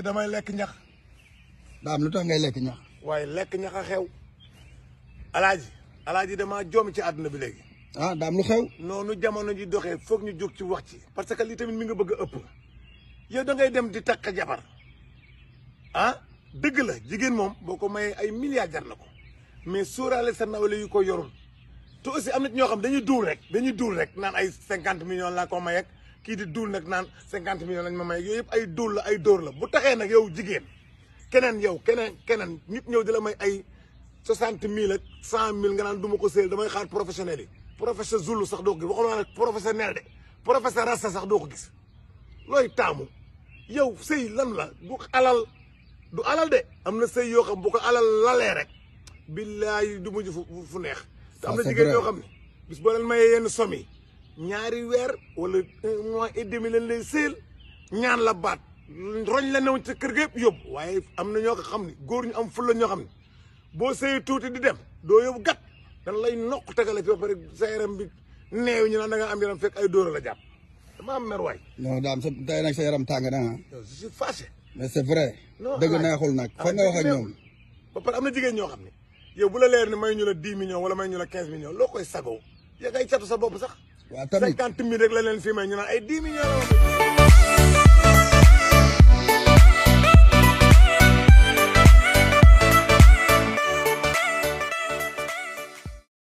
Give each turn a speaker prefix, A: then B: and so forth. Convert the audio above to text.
A: damay lekk ñax.
B: daam lu tax ngay lekk ñax.
A: waaye lekk ñax a xew. alaaji damaa joom ci àdduna bi léegi.
B: ah daam lu xew.
A: noonu jamono ji doxee foog ñu jóg ci wax ci. parce que lii tamit mi nga bëgg a ëpp. yow da ngay dem di takk jabar ah dëgg la jigéen moom boo ko mayee ay milliards jar na ko mais sóoraale sa nawle yu ko yorul te aussi am na ñoo xam dañuy duul rek naan ay 50 millions laa ko may ak kii di duul nag naan 50 millions lañ ma may yooyu yëpp ay duul la ay dóor la bu taxee nag yow jigéen keneen nit ñëw di la may ay 60 000 ak 100 000 nga naan du ma ko séel damay xaar professionnel yi professeur Zulu sax doo ko gis waxuma nag professionnel de professeur Rasta sax doo ko gis looy taamu yow sëy lan la du alal de am na sëy yoo xam bu ko alal lalee rek billaay du mujj fu neex te am na jigéen yoo xam ne bis boo leen mayee yenn somme yi ñaari weer wala 1 mois et demi leen lay sëyal ñaan la baat roñ la newoon ca kër ga yëpp yóbbu waaye am na ñoo ko xam ne góor ñu am ful la ñoo xam ne boo sëyee tuuti di dem doo yóbbu gat dan lay nokk tegale fi ba pare sa yaram bi neew ñu naan da nga am yaram fekk ay dóora la jàpp dama am mer waay.
B: non daam sa tey nag sa yaram tàng na ah.
A: je suis fâché.
B: mais c'est vrai. dëgg neexul nag fa nga wax ak ñoom.
A: ba pare am na jigéen ñoo xam ne yow bu la leer ni may ñu la 10 millions wala may ñu la 15 millions loo koy sagoo yaa ngay catu sa bopp sax.
B: waaw tamit
A: 50 000 rek la leen fii may ñu naan ay 10 millions.